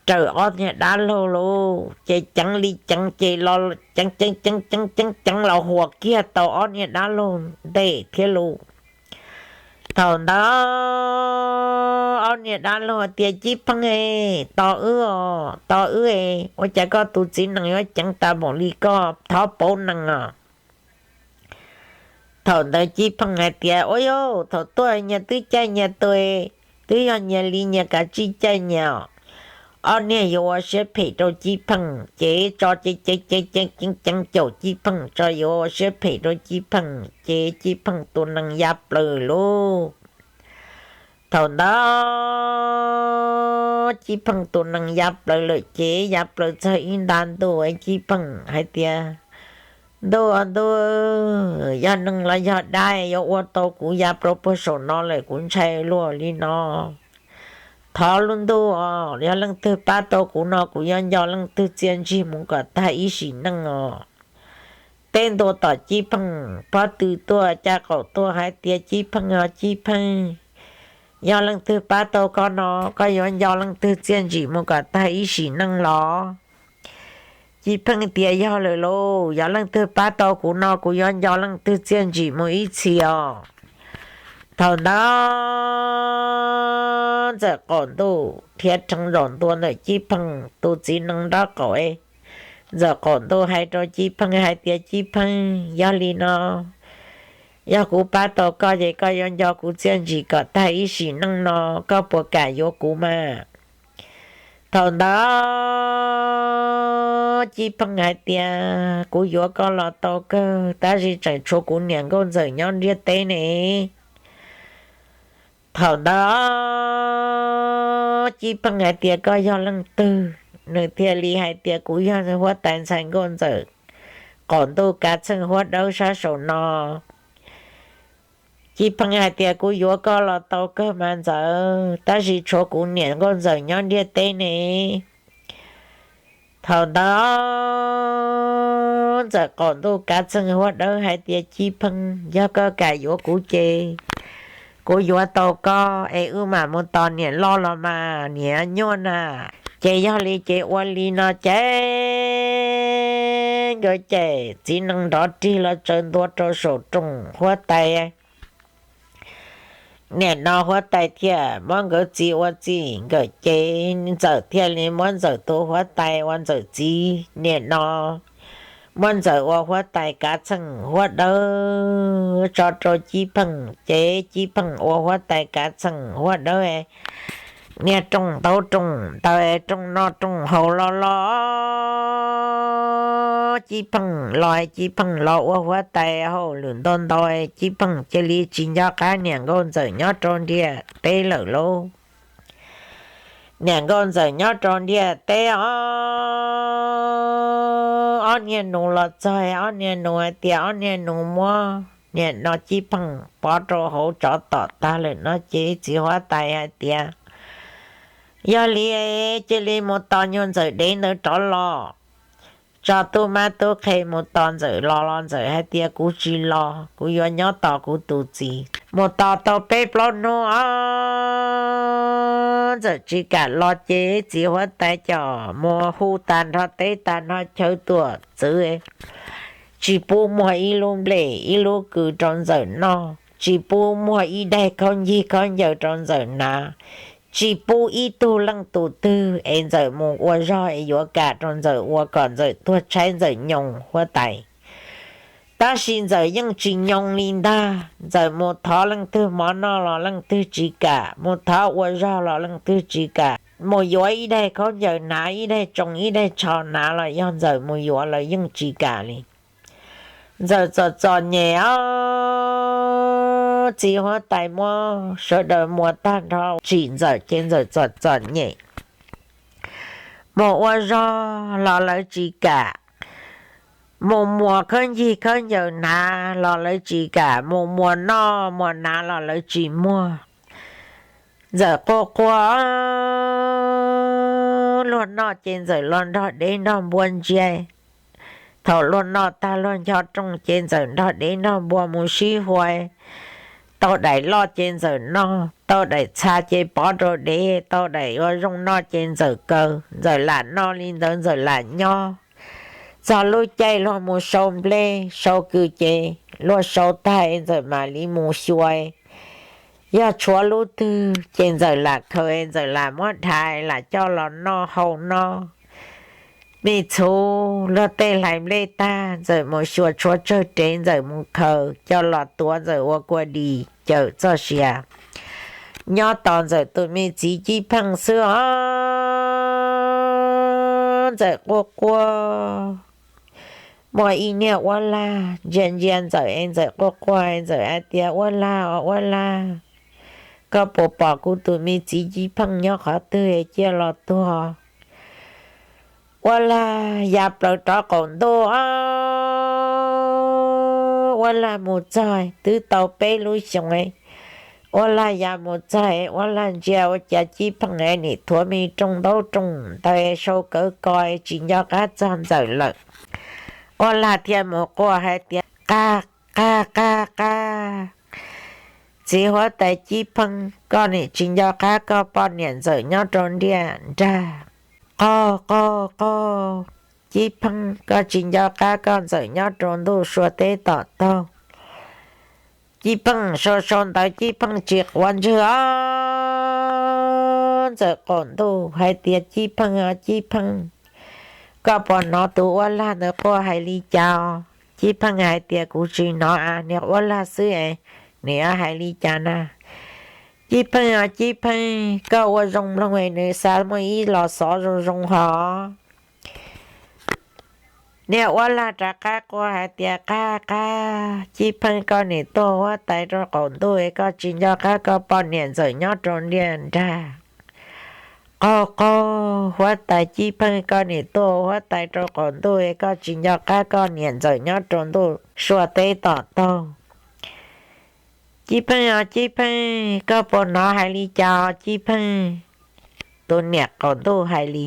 raws ob niag dab laug lauj. Ces ceev li ceev ces los ceev ceev ceev ceev ceev ceev los huas kiag tau ob niag dab laug ntej thiab lauj. Thaum ntawd ob niag dab laug tias, Cib Pheej, tos wb os, tos wb, ua cas koj tus txiv nees yuav ceev tas npaum li, koj thov pauv nees os. Thaum ntawd Cib Pheej hais tias, Ua yau, thaum tuaj nyias twb caij nyias tau, twb yog nyias li nyias kav tsij caij nyias os. Ob niag yuav ua siab phem rau Cib Pheej ces tso ceev ceev ceev ceev caum Cib Pheej, tso yuav ua siab phem rau Cib Pheej ces Cib Pheej tus nees ya plaws lauj. Thaum ntawd Cib Pheej tus nees ya plaws lawm ces ya plaws txog ib nta ntuj, Cib Pheej hais tias, Ntuj, ntuj, yog neeg los yog dab yuav ua tau kuv ya plaws puag saum no lawm, kuv ntshai luaj li no. Thov lub ntuj os, yog leej twg pab tau kuv no kuv yuav nco leej twg txiaj ntsig mus kom tag ib sim neej os. Teb ntua tom Cib Pheej pob tw tuaj, caj qaum tuaj hais tias, Cib Pheej os, Cib Pheej, yog leej twg pab tau koj no, koj yuav nco leej twg txiaj ntsig mus kom tag ib sim neej los? Cib Pheej tias, Yog lawm lauj, yog leej twg pab tau kuv no kuv yuav nco leej twg txiaj ntsig mus ib txhis os. Thaum ntawd Ntxawm Qaum Ntuj dhia rhees zaum ntua ntawm Cib Pheej tus txiv nees nraub qaum. Ntxawm Qaum Ntuj hais rau Cib Pheej hais tias, Cib Pheej, yog li no, yog kuv pab tau koj ces koj yuav nco kuv txiaj ntsig kom tag ib sim neej no, koj puas kam yuav kuv mas? Thaum ntawd Cib Pheej hais tias, Kuv yuav koj los tau kawg, tab sis tseem tshuav kuv niam Nkauj Ntxawm nyob ntiaj teb ne. Thaum ntawd Cib Pheej hais tias, Koj yog leej twg? Nws thiaj li hais tias, Kuv yog huab tais ntxhais Nkauj Ntxawm, Qaum Ntuj Kav Txheej Huab Dawb sab saum no. Cib Pheej hais tias, Kuv yuav koj los tau kawg mas Ntxawm, tab sis tshuav kuv niam Nkauj Ntxawm nyob ntiaj teb ne. Thaum ntawd Ntxawm Qaum Ntuj Kav Txheej Huab Dawb hais tias, Cib Pheej, yog koj kam yuav kuv ces kuv yuav tau koj es wb mam mus tos niam loj los mas niam nyuaj na. Ces yog li ces ua li no ces Cov cais txiv neej nrov rig los tsaws ntua rau saum rooj huab tais. Niam no huab tais thiaj muab nkawd txiv ua txij nkawm ces Ntxawm thiaj li muab Ntxawm tus huab tais ua Ntxawm txiv. Niam no muab Ntxawm ua huab tais kav txheej huab dawb tso rau Cib Pheej ces Cib Pheej ua huab tais kav txheej huab dawb. Niag rooj ntaub rooj ntawv rooj noj rooj haus los los, Cib Pheej los Cib Pheej los ua huab tais hauj lwm ntau ntau, Cib Pheej cia li tsis nco qab niam nkauj Ntxawm nyob rau ntiaj teb lawm lauj. Niam nkauj Ntxawm nyob rau ntiaj teb os, ob niag nus los txog, ob niag nus hais tias, ob niag nus muab niam no Cib Pheej pov rau hauv tsov tom tag lawm no ces txiv huab tais hais tias, yog li cia li mus tos nyuag Ntxawm dev ntawd rov los. Tso tub mab tub qhe mus tos Ntxawm los los Ntxawm hais tias, kuv tsis los, kuv yuav nyob tos kuv tus txiv. Mus tos tau peb plaub hnub os, Ntxawm tsis kam los ces txiv huab tais coj mus hu tag nrho teb tag nrho chaw tuam txwv, tsis pub muag ib lub nplej ib lub kws rau Ntxawm noj, tsis pub muag ib daig khaub ncig khaub ncaws rau Ntxawm hnav, tsis pub ib tug leej tus twg es Ntxawm mus ua zog es yuav kam rau Ntxawm ua kom Ntxawm tuag tshaib Ntxawm nyoos huab tais. Tab sis Ntxawm yeej tsis nyoos li ntag, Ntxawm mus thov leej twg mov noj los leej twg tsis kam, mus thov ua zog los leej twg tsis kam, mus yuav ib daig khaub ncaws hnav, ib daig tsoo ib daig tsho hnav los yog Ntxawm mus yuav lawv yeej tsis kam li. Ntxawm txom txom nyem os, txiv huab tais muab sawv daws muas tag nrho tsim Ntxawm ces Ntxawm txom txom nyem. Mus ua zog los lawv tsis kam, mus muas khaub ncig khaub ncaws hnav los lawv tsis kam, mus muas noj muas hnav los lawv tsis muag. Ntxawm quaj quaj, luag noj ces Ntxawm los nrog dev nrog npua ntsia. Thaum luag noj tag luag ncho rooj ces Ntxawm nrog dev nrog npua mus sib hua, tau daim loj ces Ntxawm noj, tau daim txha ces pov rau dev, tau daim ua zoo noj ces Ntxawm kaw. Ntxawm lam noj li ntawd Ntxawm lam nyob. Txog lub caij luag mus sau nplej sau kws ces luag sau tag Ntxawm mam li mus xyuas, yog tshuav lub twg ces Ntxawm lam khaws, Ntxawm lam muab dhais lam coj los noj haus noj. Me txhuv luag tej hlais nplej tag Ntxawm mus xyuas tshuav tsawg rev Ntxawm mus khaws coj los tuav Ntxawm ua kua dis cawm txoj sia. Nyob tos Ntxawm tus me txiv Cib Pheej xwb os. Ntxawm quaj quaj, muaj ib niag uab lag ntsia ntsia Ntxawm es Ntxawm quaj quaj, Ntxawm hais tias, uab lag os uab lag, koj puas pom kuv tus me txiv Cib Pheej nyob qhov twg es cia los tuag? Uab lag ya plaws rov qaum ntuj os. Uab lag mus txog twb tau peb lub xyoos, uab lag ya mus txog, uab lag ntsia ua cas Cib Pheej nim thuav me rooj ntaub rooj ntawv sau kawv ko tsis nco qab txog Ntxawm lawm. Uab lag thiaj mus quaj hais tias, qab qab qab qab, txiv huab tais Cib Pheej, koj nim tsis nco qab koj poj niam Ntxawm nyob rau ntiaj nrag. Qaug qaug qaug, Cib Pheej, koj tsis nco qab koj Ntxawm nyob rau ntuj sua teb tom taug. Cib Pheej sau sau ntawv, Cib Pheej tsis quav ntswg os. Ntxawm qaum ntuj hais tias, Cib Pheej os Cib Pheej, koj puas hnov tus uab lag ntawd quaj hais li cas? Cib Pheej hais tias, kuv tsis hnov a, niag uab lag xwb es nws yuav hais li cas na? Cib Pheej os Cib Pheej, koj ua zoo mloog es nws xav muaj ib los xov zoo zoo hos. Niag uab lag rov qab quaj hais tias, qab qab, Cib Pheej, koj nim tuaj huab tais rau qaum ntuj es koj tsis nco qab koj poj niam Ntxawm nyob rau ntiaj nrag. Qaug qaug, huab tais Cib Pheej, koj nim tuaj huab tais rau qaum ntuj es koj tsis nco qab koj niam Ntxawm nyob rau ntuj sua teb tom taug. Cib Pheej os Cib Pheej, koj puas hnov hais li cas os Cib Pheej? Tus niam qaum ntuj hais li.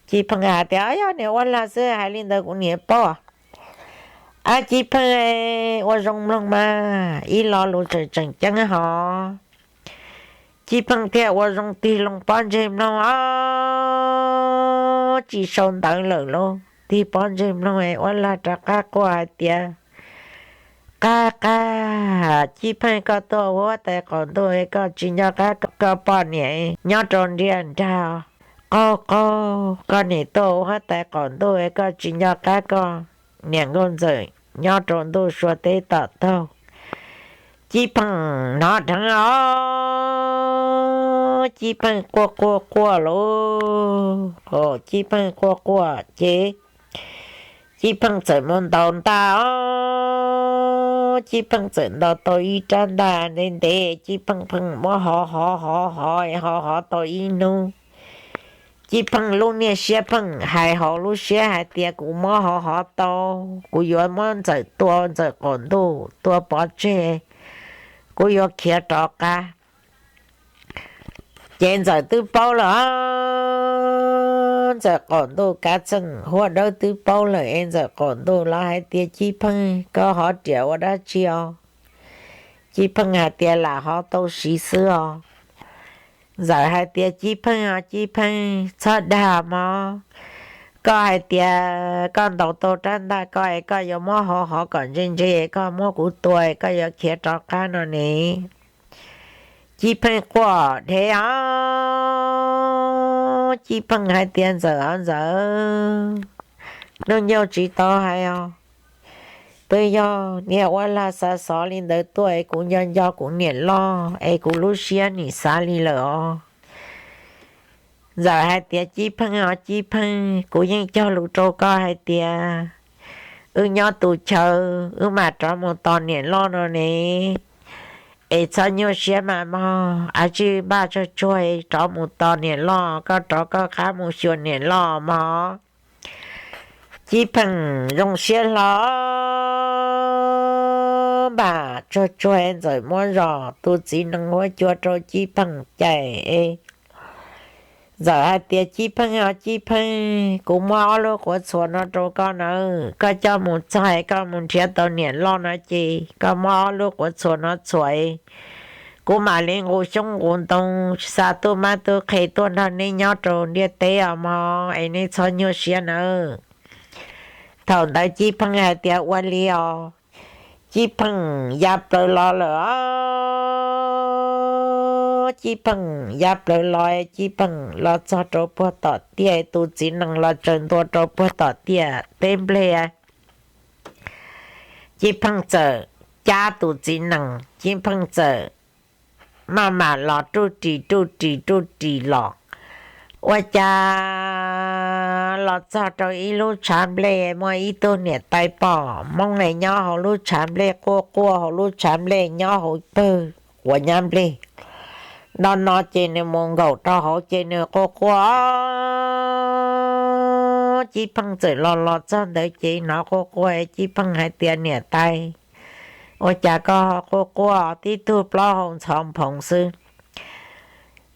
Cib Pheej hais tias, yog niag uab lag xwb hais li ntawd kuv niam paub. Ab Cib Pheej, ua zoo mloog mas ib lo lus tseem tseem ceeb hos. Cib Pheej thiaj ua zoo tig loo pob ntseg mloog os, tsis sau ntawv lawm lauj. tig pob ntseg mloog es Uab Lag rov qab quaj hais tias, Qab qab, Cib Pheej, koj tuaj huab tais qaum ntuj es koj tsis nco qab koj poj niam nyob rau ntiaj nrag. Qaug qaug, koj nim tuaj huab tais qaum ntuj es koj tsis nco qab koj niam Nkauj Ntxawm nyob rau ntuj sua teb tom taug. Cib Pheej hnov dheev os, Cib Pheej quaj quaj quaj lauj. Cib Pheej quaj quaj ces Cib Pheej txawm mus ntaus ntaj os. Cib Pheej txawm ntaus tau ib rab ntaj ntev ntev, Cib Pheej pheej muab hov hov hov hov hov hov tau ib hnub. Cib Pheej lub niaj siab pheej hais hauv lub siab hais tias, Kuv muab hov hov tau, kuv yuav muab Ntxawm tua Ntxawm qaum ntuj, tua pov tseg, kuv yuav khiav rov qab. Ces Ntxawm twb paub lawm os. Ntxawm qaum ntuj kav txeej huab dawb twb paub lawm es Ntxawm qaum ntuj los hais tias, Cib Pheej, koj hov riam ua dab tsi os? Cib Pheej hais tias, Lam hov tau siv xwb os. Ntxawm hais tias, Cib Pheej os, Cib Pheej, txhob dag mog. Koj hais tias koj ntaus tau rab ntaj ko es koj yuav muab hov hov kom ntse ntse, koj muab kuv tua es koj yuav khiav rov qab no ne. Cib Pheej quaj dhev os. Cib Pheej hais tias, Ntxawm os Ntxawm, Nuj Nyoog tsis tau hais os. Twb yog niag Uab Lag xa xov li ntawd tuaj es kuv nco nco kuv niam loj es kuv lub siab nim xav li lawm os. Ntxawm hais tias, Cib Pheej os, Cib Pheej, kuv yeej cog lus rau koj hais tias wb nyob tus chaw wb mam rov mus tos niam loj no ne. Es txhob nyuaj siab mas mog, av tsij npaj tsawg tsuag rov mus tos niam loj, koj rov koj qab mus xyuas niam loj mog. Cib Pheej zoo siab hlo, npaj tsawg tsuag es Ntxawm muab zos tus txiv nees huab cua rau Cib Pheej cais es Ntxawm hais tias, Cib Pheej os, Cib Pheej, kuv muab ob lub quav txhuas no rau koj nawb, koj coj mus txog es koj mus nrhiav tau niam loj no ces koj muab ob lub quav txhuas no txhuam es kuv mam li nqus xyoob nqus ntoo xa tub mab tub qhe tuaj nrog neb nyob rau ntiaj teb os mog, es neb txhob nyuaj siab nawb. Thaum ntawd Cib Pheej hais tias, Ua li os. Cib Pheej ya plaws los lawm os. Cib Pheej ya plaws los, Cib Pheej los txog rau puag tom tiaj, tus txiv nees los tsaws ntua rau puag tom tiaj teb nplej. Cib Pheej txawm cab tus txiv nees, Cib Pheej txawm maj mam los ruj ris ruj ris ruj ris los. Ua cas los txog rau ib lub tshav nplej, muaj ib tug niam tais poj Hmoob es nyob hauv lub tshav nplej quaj quaj, hauv lub tshav nplej nyob hauv pawg quav nyab nplej. No no ces nws mus nkaum rau hauv ces nws quaj quaj. Cib Pheej txawm los los txog ntawd ces hnov quaj quaj, Cib Pheej hais tias, Niam tais, ua cas koj ho quaj quaj? Tib tug plaub hau ntxhov nphoov xwb.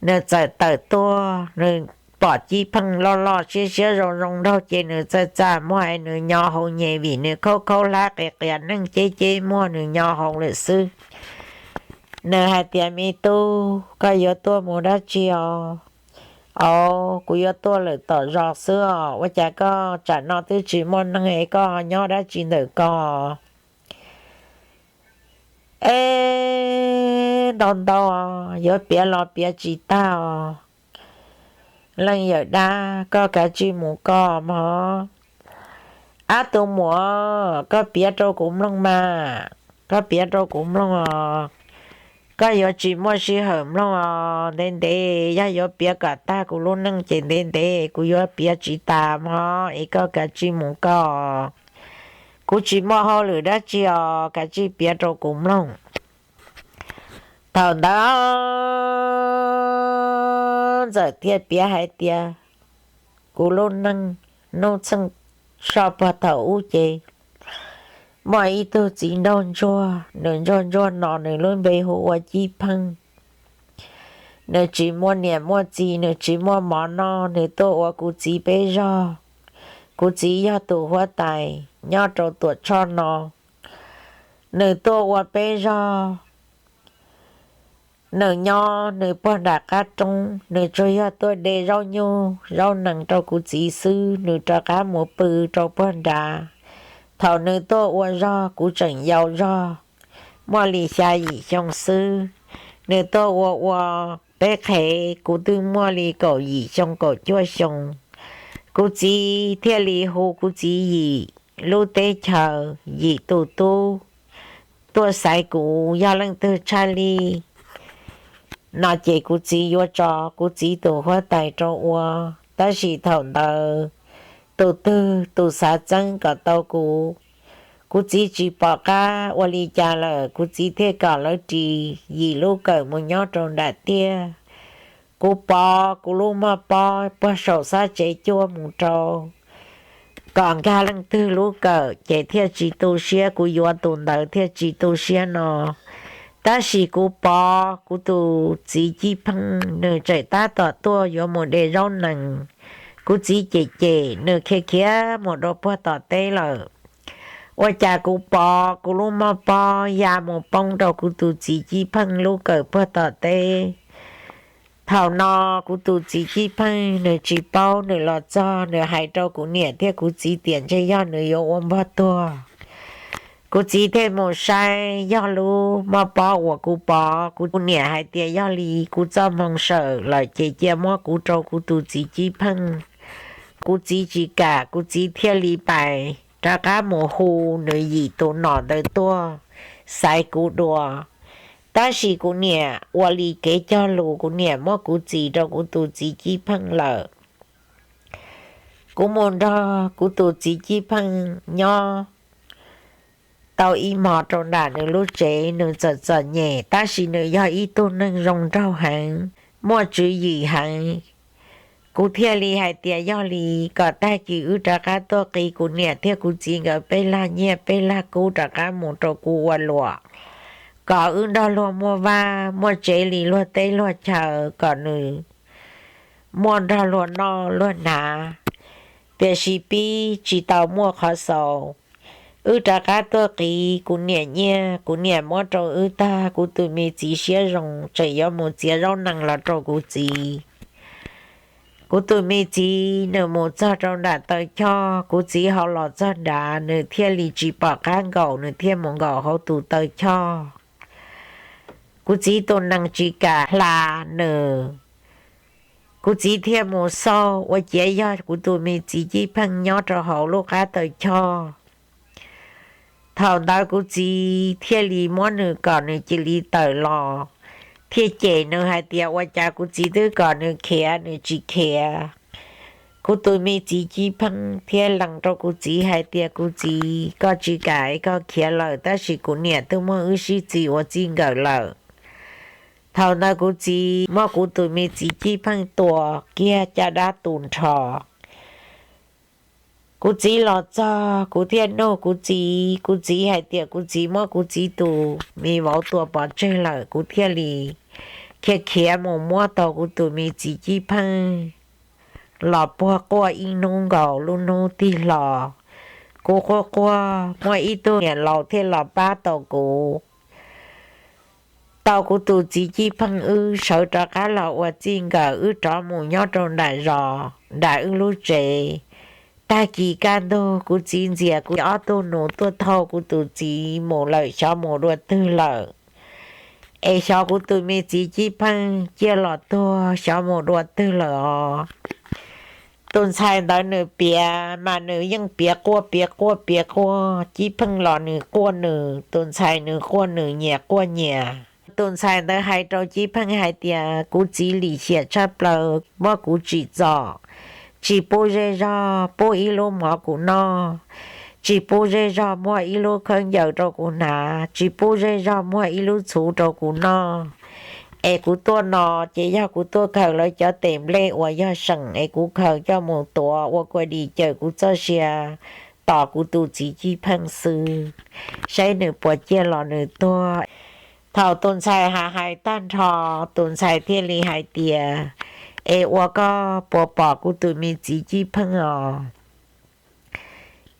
Nws txawm tawm tuaj, nws pom Cib Pheej loj loj siab siab zoo zoo nraug ces nws txawm txaj muag es nws nyo hau nyem vim nws khaub khaub hlab qias qias neej ceb ceb muag, nws nyo hau lawm xwb. Nws hais tias, Me tub, koj yuav tuaj mus dab tsi os? Au, kuv yuav tuaj lawm tom zos xwb os. Ua cas koj tsam no twb tsis muaj neeg es koj ho nyob dab tsi ntawm ko? Eb, ntau ntau, yuav piav los piav tsis tag os. Leej yawm dab, koj kav tsij mus koj mog. Ab, tus muam, koj piav rau kuv mloog mas, koj piav rau kuv mloog os. Koj yuav tsis muaj sij hawm mloog os, ntev ntev, yog yuav piav kom tag kuv lub neej ces ntev ntev kuv yuav piav tsis tas mog, es koj kav tsij mus koj. Kuv tsis muaj hauj lwm dab tsi os, kav tsij piav rau kuv mloog. Thaum ntawd Ntxawm thiaj piav hais tias, Kuv lub neej hnub txheej soj puag thaum ub ces muaj ib tug txiv nraug ntsuag, nws ntsuag ntsuag no, nws lub npe hu ua Cib Pheej. Nws tsis muaj niam muaj txiv, nws tsis muaj mov noj, nws tuaj ua kuv txiv peb zog. Kuv txiv yog tus huab tais nyob rau Tuam Tshoj no. Nws tuaj ua peb zog Nws nyob nws puag nram qab roob, nws tsuas yog tuaj de zaub nyuj zaub nees rau kuv txiv xwb, nws rov qab mus pw rau puag nrad. Thaum nws tuaj ua zog kuv tseem yau zog, muaj li xya yim xyoo xwb. Nws tuaj ua ua peb qhev kuv twb muaj li kaum yim xyoo kaum cuaj xyoo. Kuv txiv thiaj li hu kuv txiv yim lub teb chaws yim tus tub tuaj xaiv kuv yog leej twg tshaj li no ces kuv txiv yuav tso kuv txiv tus huab tais rau ua. Tab sis thaum ntawd tus twg tus xav txeeb kom tau kuv, kuv txiv tsis pom qab ua li cas lawm, kuv txiv thiaj kom lawv ris yim lub kawm mus nyob rau nram tiaj. Kuv pov kuv lub moj pob puag saum xab tsev cuaj mus rau kom nkag leej twg lub kawm ces thiaj tsis tu siab, kuv yuav tus ntawd thiaj tsis tu siab no. Tab sis kuv pov kuv tus txiv Cib Pheej nws tseem tab tom tuaj yuav mus de zaub nees. Kuv txiv cem cem nws khiav khiav mus rau puag tom teb lawm. Ua cas kuv pov kuv lub moj pob ya mus poob rau kuv tus txiv Cib Pheej lub kawm puag tom teb. Thaum no kuv tus txiv Cib Pheej nws tsis paub, nws los txog nws hais rau kuv niam thiab kuv txiv tias ntshe yog nws yuav ua npog tuag. Kuv txiv thiaj mus saib yog lub moj pob uas kuv pov, kuv niam hais tias yog li kuv txoj hmoo sawm lawm ces cia muab kuv rau kuv tus txiv Cib Pheej. Kuv txiv tsis kam, kuv txiv thiaj li pais rov qab mus hu nws yim tus nom ntawd tuaj xaiv kuv dua. Tab sis kuv niam ua li kev cog lus, kuv niam muab kuv txiv rau kuv tus txiv Cib Pheej lawm. Kuv mus nrog kuv tus txiv Cib Pheej nyob tau ib hmo rau nram nws lub tsev, nws txom txom nyem tab sis nws yog ib tug neeg zoo nraug heev, muaj tswv yim heev. Kuv thiaj li hais tias yog li kom tag kis wb rov qab tuaj qiv kuv niam thiab kuv txiv nkawd peb lag nyiaj peb lag kub rov qab mus rau kuv ua luam, kom wb nrog luag muaj vaj muaj tsev li luag teb luag chaw, kom nws muaj nrog luag noj luag hnav. Tiam sis pib tsis tau muaj qhov xaus, wb rov qab tuaj qiv kuv niam nyiaj, kuv niam muab rau wb tag, kuv tus me txiv siab zoo tseem yuav mus txiav zaub nees los rau kuv txiv. Kuv tus me txiv nws mus txog rau nram taw choj, kuv txiv hau los txog nrad nws thiaj li tsis pom qab nkaum, nws thiaj mus nkaum hauv tus taw choj. Kuv txiv tus nees tsis kam hla nws, kuv txiv thiaj mus xauj ua ciav yog kuv tus me txiv Cib Pheej nyob rau hauv lub qab taw choj. Thaum ntawd kuv txiv thiaj li muab nws kom nws cia li tawm los, thiaj cem nws hais tias ua cas kuv txiv twb kom nws khiav nws tsis khiav. Kuv tus me txiv Cib Pheej thiaj lees rau kuv txiv hais tias kuv txiv, koj tsis kam es koj khiav lawm, tab sis kuv niam twb muab wb sib txig ua txij nkawm lawm. Thaum ntawd kuv txiv muab kuv tus me txiv Cib Pheej tua kiag caj dab tu nrho. Kuv txiv los txog kuv thiaj nug kuv txiv, kuv txiv hais tias kuv txiv muab kuv txiv tus me vauv tua pov tseg lawm. Kuv thiaj li khiav khiav mus muab tau kuv tus me txiv Cib Pheej los puag quaj ib hnub nkaus, lub hnub tig hlo. Kuv quaj quaj muaj ib tug niam laus thiaj los pab tau kuv. Tau kuv tus txiv Cib Pheej wb sawv rov qab los ua txij nkawm, wb rov mus nyob rau nram zos nram wb lub tsev. Tag kis kaj ntug kuv txiv ntxias kuv ob tug nus tuaj thauj kuv tus txiv mus lawm, xyov mus dua twg lawm. Es xyov kuv tus me txiv Cib Pheej ciaj los tuag xyov mus dua twg lawm os. Tus ntxhais ntawd nws piav mas nws yeej piav quaj piav quaj piav quaj, Cib Pheej los nws quaj nws, tus ntxhais nws quaj nws, nyias quaj nyias. Tus ntxhais ntawd hais rau Cib Pheej hais tias kuv txiv lim hiam tshaj plaws, muab kuv tsim txom, tsis pub zej zog pub ib lub mov kuv noj, tsis pub zej zog muag ib lub khaub ncaws rau kuv hnav, tsis pub zej zog muag ib lub txhuv rau kuv noj. Es kuv tuaj no ces yog kuv tuaj khaws lawv cov tes nplej uas yog seem es kuv khaws coj mus tuav ua kua dis cawm kuv txoj sia tos kuv tus txiv Cib Pheej xwb, saib nws puas ciaj los nws tuag. Thaum tus ntxhais hais hais tag nrho, tus ntxhais thiaj li hais tias, es ua koj puas pom kuv tus me txiv Cib Pheej os?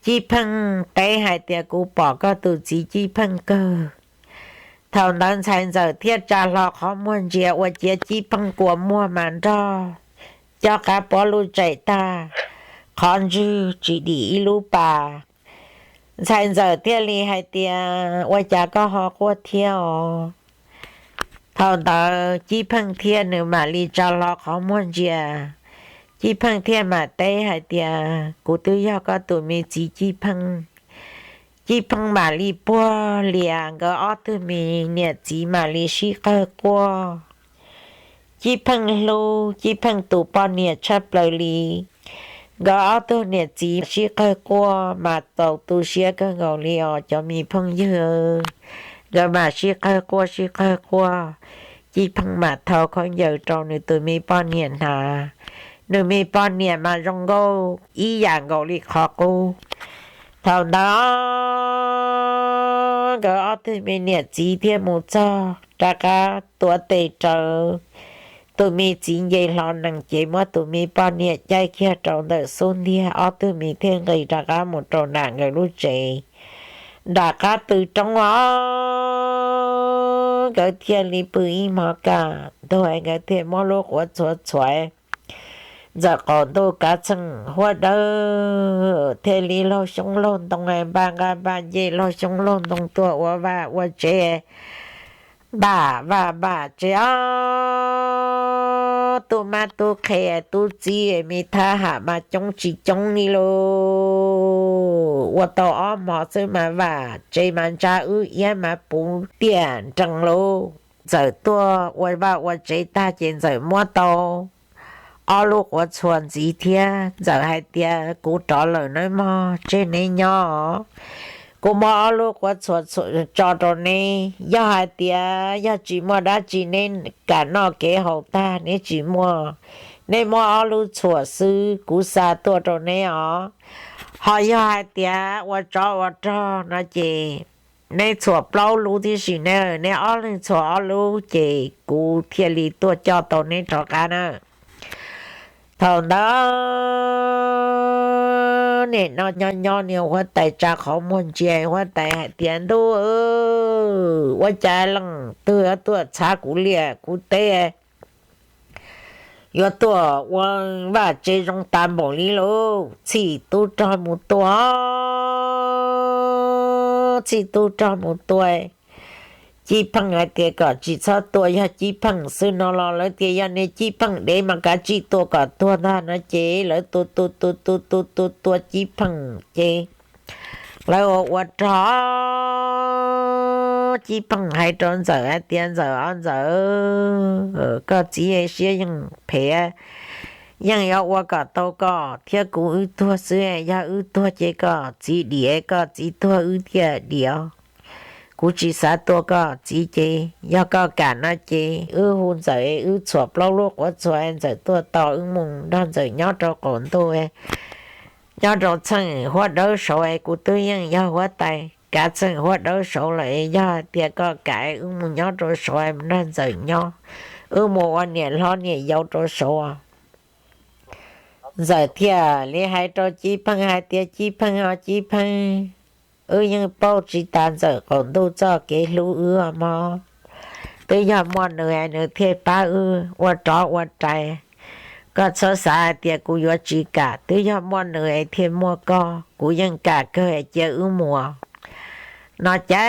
Cib Pheej teb hais tias kuv pom koj tus txiv Cib Pheej kawg. Thaum ntawd ntxhais ntxawm thiaj tsa hlo qhov muag ntsia ua ciav Cib Pheej kua muag mas nrog cov qab pob lug tsaim tag qhov ntswg tsis dim ib lub pas. Ntxhais ntxawm thiaj li hais tias, Ua cas koj ho quaj thiab os? Thaum ntawd Cib Pheej thiaj nws mam li tsa hlo qhov muag ntsia. Cib Pheej thiaj mam teb hais tias, Kuv twb yog koj tus me txiv Cib Pheej. Cib Pheej mam li puag lias nkawd ob tug me niam txiv mam li sib qawg quaj. Cib Pheej hlub Cib Pheej tus poj niam tshaj plaws li. Nkawd ob tug niam txiv sib qawg quaj mas txaus tu siab kawg nkaus li os cov me phooj ywg. Nkawd mam sib qawg quaj sib qawg quaj. Cib Pheej mam thau khaub ncaws rau nws tus me poj niam hnav. Nws me poj niam mas zoo nkauj ib yam nkaus li qhov qub. Thaum ntawd nkawd ob tug me niam txiv thiaj mus txog rov qab tuav tes raws tus me txiv nce hlo nees ces muab tus me poj niam caij kiag rau ntawm xub ntiag, ob tug me thiaj nqis rov qab mus rau nram nkawd lub tsev. Nram qab tw roob os, nkawd thiaj li pw ib hmos kaj ntug, nkawd thiaj muab lub quav txhua txhuam. Ntxawm Qaum Ntuj Kav Txheej Huab Dawb thiaj li laug xyoob laug ntoo npaj nqaj npaj ncej, laug xyoob laug ntoo tuaj ua vaj ua tsev, npaj vaj npaj tsev os. Tub mab tub qhe tub txib me thab ham mas coob tsis coob li lauj. Ua tau ob hmos xwb mas vaj tsev mas ntsa wb, iab mas puv tiaj nrees lauj. Ntxawm tuaj ua vaj ua tsev tag ces Ntxawm muab tau ob lub quav txhuas ntxiv thiab. Ntxawm hais tias, Kuv rov lawm nawb mog, tseg neb nyob os. Kuv muab ob lub quav txhuas tso rau neb, yog hais tias yog tsis muaj dab tsi neb kam noj kev haus tag, neb tsis muaj, neb muab ob lub txhuas xwb kuv xa tuaj rau neb os. Ho yog hais tias ua tsov ua rog no ces neb txhuas plaub lub tib si na, neb ob leeg txhuas ob lub ces kuv thiaj li tuaj coj tau neb rov qab na. Thaum ntawd nim no nyob nyob niag huab tais tsa qhov muag ntsia, huab tais hais tias, Ntuj, ua cas leej twg tuaj txhav kuv liaj kuv teb, yuav tuaj ua vaj tsev zoo tas npaum li lauj. Txhij tub rog mus tua, txhij tub rog mus tua. Cib Pheej hais tias kom tsis txhob tua, yog Cib Pheej xwb no los lawv tias yog niag Cib Pheej dev mas kav tsij tua kom tuag ntag no ces lawv tua tua tua tua tua tua Cib Pheej ces lawv ua ua rog. Cib Pheej hais rau Ntxawm hais tias, Ntxawm os Ntxawm, koj txiv siab yeej phem, yeej yuav ua kom tau koj thiab kuv wb tuag xwb. Yog wb tuag ces koj txiv dim, koj txiv tuag wb thiaj dim os. Kuv tsis xav tua koj txiv ces yog koj kam no ces wb hu Ntxawm, wb txhuam plaub lub quav txhuas, Ntxawm tuaj tos wb mus nrog Ntxawm nyob rau qaum ntuj, nyob rau Txheej Huab Dawb saud. Kuv twb yeej yog huab tais Kav Txheej Huab Dawb saud lawm, yog hais tias koj kam wb mus nyob rau saud, mus nrog Ntxawm nyob, wb mus ua niam hlob niam yau rau saud. Ntxawm thiaj li hais rau Cib Pheej hais tias, Cib Pheej os Cib Pheej, wb yeej paub tsis tas Ntxawm qaum ntuj txoj kev hlub wb os mog. Twb yog muaj nws es nws thiaj pab wb ua rov ua rais. Koj txhob xav hais tias kuv yuav tsis kam, twb yog muaj nws es thiaj muaj koj. Kuv yeej kam kawg es cia wb mus. No ces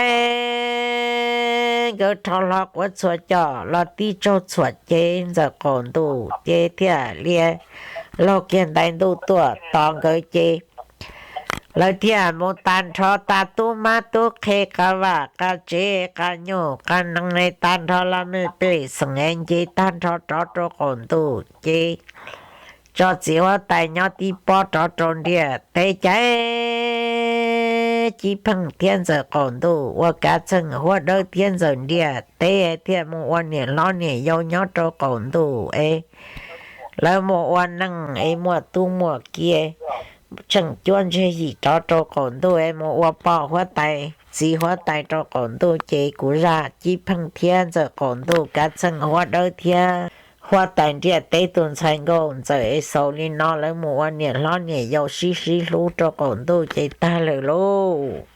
nkawd rho hlo quav txhuas coj los tib tsaug txhuam ces Ntxawm qaum ntuj ces thiaj li laug kiag ntais ntuj tuaj tos nkawd ces lawv thiaj mus tag nrho, tas tub mab tub qhe, qab vaj qab tsev, qab nyuj qab nees, tag nrho laj mej pej xeem nce tag nrho rov rau qaum ntuj ces tso txiv huab tais nyob tib pob rov rau ntiaj teb ces Cib Pheej thiab Ntxawm qaum ntuj ua Kav Txheej Huab Dawb thiab Ntxawm ntiaj teb thiaj mus ua niam hlob niam yau nyob rau qaum ntuj es lawv mus ua neej es muaj tub muaj ki, tseem cuab ntsej yim rov rau qaum ntuj es mus ua poj huab tais txiv huab tais rau qaum ntuj ces kuv zaj Cib Pheej thiab Ntxawm qaum ntuj, Kav Txheej Huab Dawb thiab huab tais ntiaj teb tus ntxhais nkauj Ntxawm es xaus li no, lawv mus ua niam hlob niam yau sib sib hlub rau qaum ntuj ces tag lawm lauj.